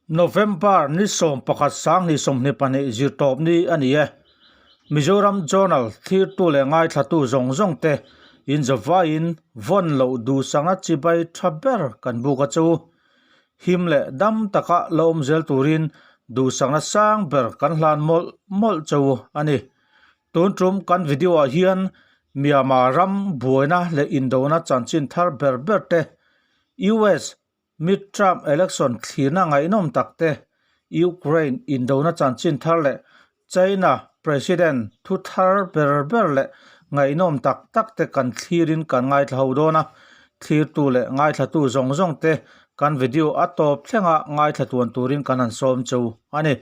November ni 11 2022 zirtawp ni a ni e. Mizoram Journal thlirtu leh ngaithlatu zawng zawng te inzawvaiin vawn loh duhsakna chibai tha ber kan buk a chu. Him leh dam taka la awm zel turin duhsakna sang ber kan hlan mawlh mawlh chu a ni. Tun tum kan video ah hian Myanmar ram buaina leh indona chanchin thar ber ber te, US Midterm election thlirna ngaihnawm tak te, Ukraine indona chanchin thar leh China President thu thar ber ber leh ngaihnawm tak tak te kan thlirin kan ngaithla ho dawn a, thlirtu leh ngaithlatu zawng zawng te kan video a tawp thlenga ngaithla tuan turin kan han sawm chu a ni.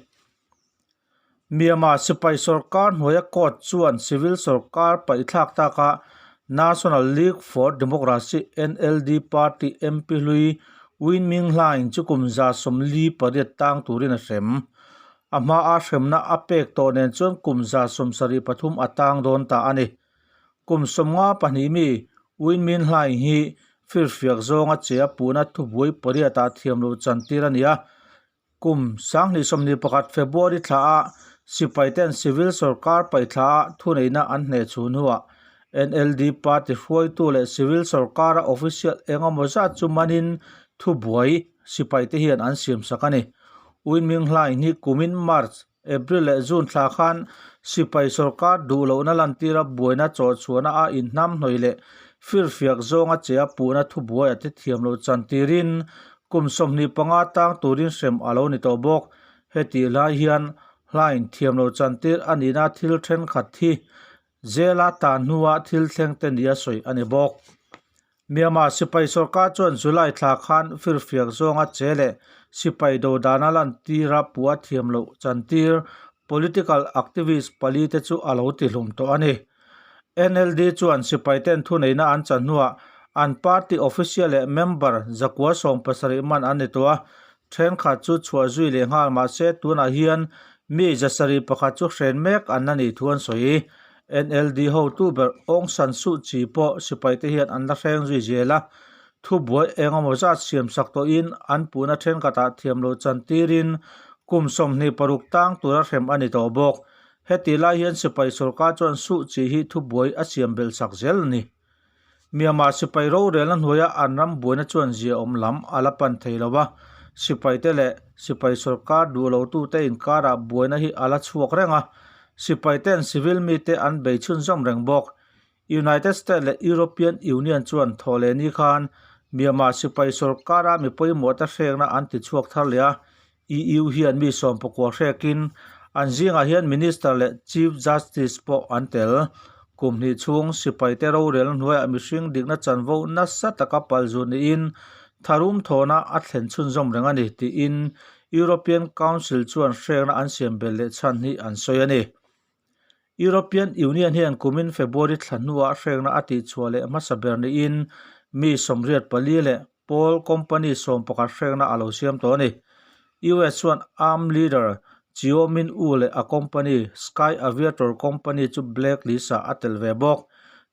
Myanmar sipai sorkar hnuaia court chuan civil sorkar paihthlak taka National League for Democracy, NLD, party MP hlui Win Min Hlaing chu kum 48 tang turin a hrem. A hmaa hremna a pek tawh nen chuan kum 73 a tang dawn ta a ni. Kum 52 mi Win Min Hlaing hi firfiak zawnga che a puhna thubuai pariatah thiamloh chantir a ni a. Kum 2021 February thla ah sipai ten civil sorkar paihthla ah thuneihna an hneh chhuh hnuah NLD party hruaitu leh civil sorkara official engemaw zat chu manin thubuai sipai te hian an siam sak a ni. Uinming Hlaing hi kumin March, April leh June thla khan sipai sorkar duh lohna lantira buaina chawhchhuahna a inhnamhnawih leh firfiak zawnga che a puhna thubuai a ti thiam loh chantirin Kum 25 tang turin hrem a lo ni tawh bawk. Hetih lai hian hlain thiam lo chantir a nihna thil thenkhat hi zela tan hnua thil thleng te nia sawi a ni bawk. Myanmar sipai sorkar chuan July thla khan firfiak zawnga che leh sipai dodana lantira pua thiam loh chantir political activist pali te chu a lo tihlum tawh a ni. NLD chuan sipaiten thuneihna an chan hnuah an party official leh member 170 man an ni tawh a, thenkhat chu chhuah zui leh nghal mah se tunah hian mi 71 chu hren mek an la nih thu an sawi. NLD hotu ber Aung San Suu Kyi pawh sipaite hian an la hreng zui zel a, thubuai engemaw zat siamsak tawhin an puhna thenkhatah thiamloh chantirin kum 26 tang tura hrem a ni tawh bawk. Heti lai hian sipai sorkar chuan Suh Chi hi thubuai a siam belh sak zel a ni. Myanmar sipai rorelna hnuaia an ram buaina chuan ziaawm lam a la pan thei lo a, sipaite leh sipai sorkar duh lotute inkarah buaina hi a la chhuak reng a, sipaite'n civil mite an bei chhunzawm reng bawk. United States leh European Union chuan thawhlehni khan Myanmar sipai sorkara mi pawimawhte hrekna an ti chhuak thar leh a, EU hian mi sawmpakua hrekin an zingah hian Minister leh Chief Justice pawh an tel. Kum hnih chhung sipaite rorelna hnuaiah mihring dikna chanvo nasa taka palzu niin tharum thawhna a thlen chhunzawm reng a ni tiin European Council chuan hrekna an siam belh leh chhan hi an sawi a ni. European Union hian kumin February thla hnuah hrekna a tihchhuah leh hmasa ber niin mi 84 leh pawl company 11 hrekna a lo siam tawh a ni. US chuan arm leader Chiu Min U leh a company Sky Aviator Company chu blacklist-ah a tel ve bawk.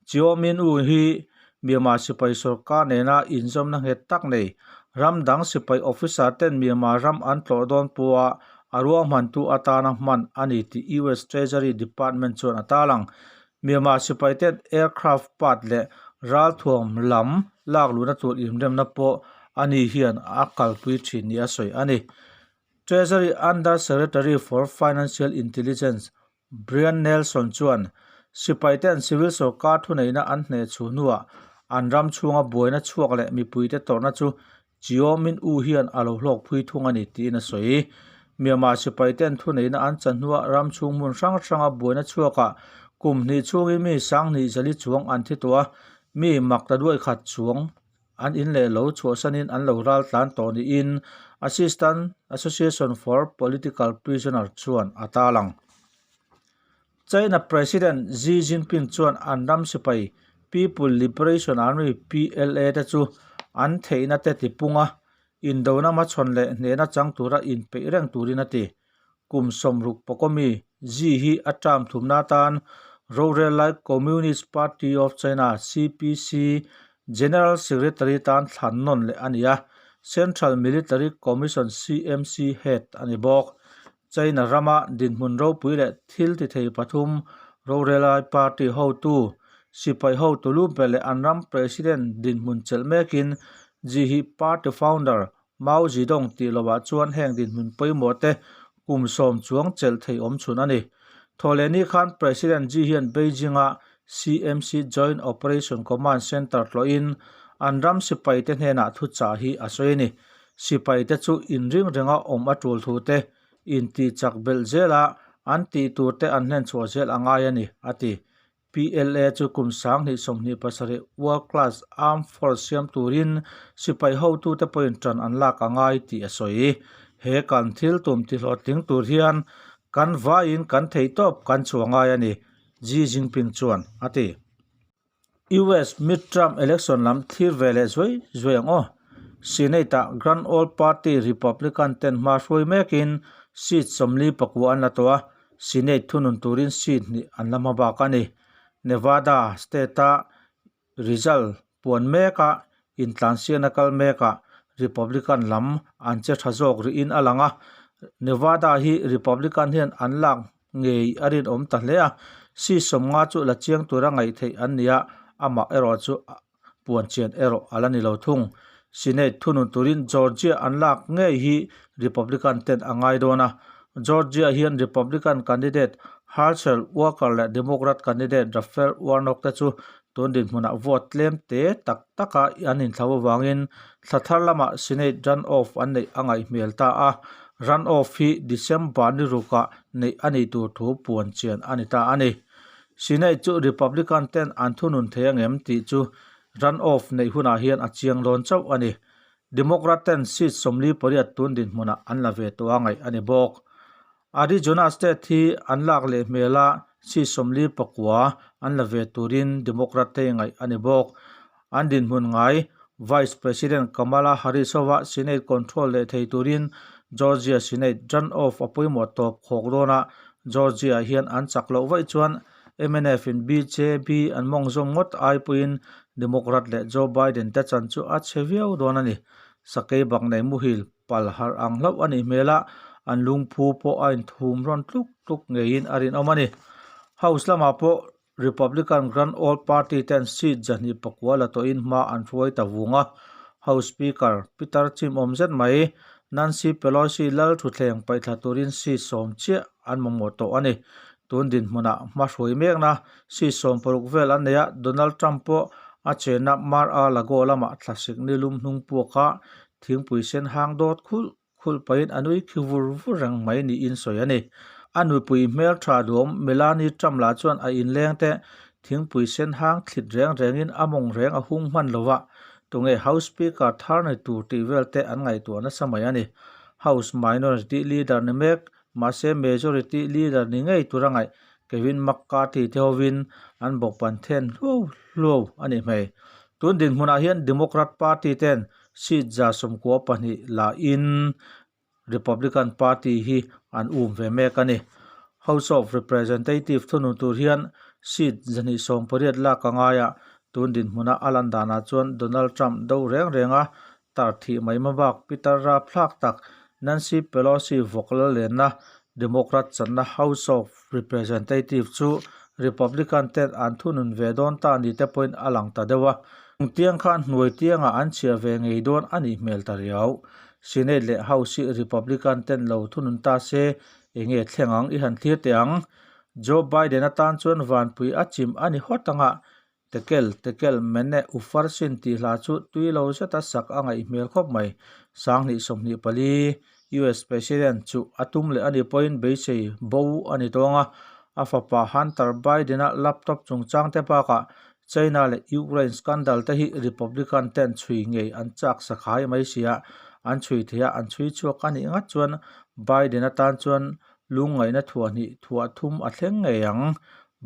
Chiu Min U hi Myanmar sipai sorkar nena inzawmna nghet tak nei ram dang sipai officer ten Myanmar ram an tlawh dawn pawha a ruahmantu atana hman a ni tih US Treasury Department chuan a tarlang. Myanmar sipai ten aircraft part leh ralthuam lam lakluhna tur inremna pawh ani hian a kalpui thin ni a sawi a ni. Treasury Under Secretary for Financial Intelligence Brian Nelson chuan sipaite'n civil sorkar thuneihna an hneh chhuh hnuah an ram chhunga buaina chhuak leh mipuite tawrhna chu Chiu Min U hian a lo hlawk phui thung a ni tiin a sawi. Myanmar sipaite'n thuneihna an chan hnuah ram chhung hmun hrang hranga buaina chhuakah kum hnih chhungin mi 20,000 chuang an thi tawh a, mi mak ta duai khat chuang an in leh lo chhuahsanin an lo ral tlan tawh niin Assistant Association for Political Prisoner chuan a tarlang. China President Xi Jinping chuan an ram sipai People Liberation Army, PLA, te chu an theihna te tipung a, indona hmachhawn leh hnehna chang tura inpeih reng turin a ti. Kum 60 pawkawmi Xi hi a term thumna atan rorel lai Communist Party of China, CPC, General Secretary tan thlan nawn leh a ni a. Central Military Commission, CMC, head a ni bawk. China rama dinhmun ropui leh thil tithei pathum rorelai party hotu, sipai hotu lu ber leh an ram president dinhmun chelh mekin Xi hi party founder Mao Zedong tih lovah chuan heng dinhmun pawimawh te kum sawm chuang chelh thei awm chhun a ni. Thawhlehni khan President Xi hian Beijing-a CMC Joint Operation Command Centre tlawhin an ram sipaite hnenah thuchah hi a sawi a ni. Sipaite chu inring renga awm a tul thu te intihchak belh zela an tih tur te an hlenchhuah zel a ngai a ni, a ti. PLA chu kum 2027 World Class Armed Force siam turin sipai hotute pawhin ṭan an lak a ngai tih a sawi. He kan thil tum tihlawhtling tur hian kan vaiin kan theihtawp kan chhuah ngai a ni, Xi Jinping chuan a ti. US midterm election lam thlir ve leh zuai zuai ang aw. Senate-ah Grand Old Party Republican ten hma hruai mekin seat 49 an la tawh a, Senate thunun turin seat hnih an la hma bak a ni. Nevada state-a result puan meka intlansiakna kal mekah Republican lam an che tha zawk rihin a lang a, Nevada hi Republican hian an lak ngei a rinawm ta hle a, seat 50 chu la chiang tura ngaih theih an ni a, amah erawh chu puan chian erawh a la ni lo thung. Senate thunun turin Georgia an lak ngei hi Republican ten a ngai dawn a, Georgia hian Republican candidate Herschel Walker leh Democrat candidate Raphael Warnock te chu tun dinhmunah vote tlem te tak taka an inthlau avangin thla thar lamah Senate runoff an neih a ngaih hmel ta a, runoff hi December ni rukah neih a nih tur thu puan chian a ni ta a ni. Senate chu Republican ten an thunun thei angem tih chu runoff neih hunah hian a chiang dawn chauh a ni. Democrat ten seat 48 tun dinhmunah an la ve tawh a ngaih a ni bawk. Arizona state hi an lak leh hmel a, seat 49 an la ve turin Democrat te ngaih a ni bawk. An dinhmun ngai Vice President Kamala Harris hova Senate control leh thei turin Georgia Senate runoff a pawimawh tawp khawk dawn a, Georgia hian an chak loh vaih chuan mnf in BJP an mawng zawm ngawt ai pawhin Democrat leh Joe Biden te chan chu a chhe viau dawn a ni. Sakei bak nei muhil pal harh ang hlauh a nih hmel a, an lungphu pawh a inthum rawn tluk tluk ngeiin a rinawm a ni. House lamah pawh Republican Grand Old Party ten seat 209 la tawhin hma an hruai ta vung a, House Speaker Peter chimawm zet mai Nancy Pelosi lal thutthleng paihthla turin seat 10 chiah an mamawh tawh a ni. Tun dinhmunah hma hruai mekna seat 60 vel an nei a, Donald Trump pawh a chenna Mar-a-Lago lamah thlasik nilum hnung puaka thingpui sen hang dawt khulh khulh pahin a nui khi vur vur reng mai niin sawi a ni. A nupui hmeltha duam Melanie Trump lah chuan a inleng te thingpui sen hang thlit reng rengin a mawng reng a hung hman lo va, tunge House Speaker thar ni tur tih vel te an ngaihtuah nasa mai a ni. House Minority Leader ni mek, mahse Majority Leader ni ngei tura ngaih Kevin McCarthy te hovin an bawkpan then hluau hluau a nih hmei. Tun dinhmunah hian Democrat Party ten seat 92 la in Republican Party hi an um ve mek a ni. House of Representative thunun tur hian seat 280 lak a ngai a, tun dinhmuna a lan danah chuan Donald Trump do reng renga tar thih mai hmabak Peter rapthlak tak Nancy Pelosi vawk la lenna Democrat channa House of Representative chu Republican ten an thunun ve dawn ta ni te pawhin a lang ta deuh a. Chung tiang khan hnuai tiangah an chhiah ve ngei dawn a nih hmel ta riau. Senate leh House hi Republican ten lo thunun ta se enge thleng ang i han thlir teh ang. Joe Biden atan chuan vanpui a chim a ni hawt anga Tekel, Tekel, Mene, Ufarsin tih hla chu tui lo zeta sak a ngaih hmel khawp mai. 2024 US President chu a tum leh a nih pawhin beisei bo a ni tawng a, a fapa Hunter Biden-a laptop chungchang te bakah China leh Ukraine scandal te hi Republican ten chhui ngei an chak sakhai mai si a, an chhui thei a, an chhui chhuak a nih ngat chuan Biden atan chuan lungngaihna thuah hnih thuah thum a thleng ngei ang.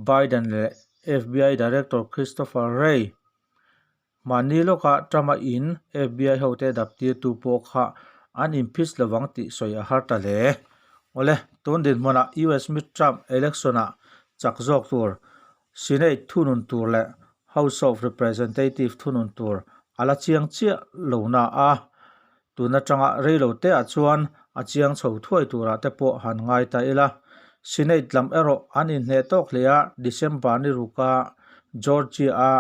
Biden leh FBI Director Christopher Wray mahni lawkah Trump-a in FBI hote dap tirtu pawh kha an impeach lovang tih sawi a har ta hle. Awle, tun dinhmunah US midterm election-ah chak zawk tur, Senate thunun tur leh House of Representative thunun tur a la chiang chiah lo na a. Tun atanga rei lo te ah chuan a chiang chho thuai turah te pawh han ngai ta ila. Senate lam erawh an inhneh tawk hle a, December ni ruka Georgia-a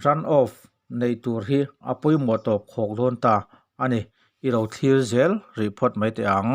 run-off neih tur hi a pawimawh tawp khawk dawn ta a ni. I lo thlir zel rih phawt mai teh ang.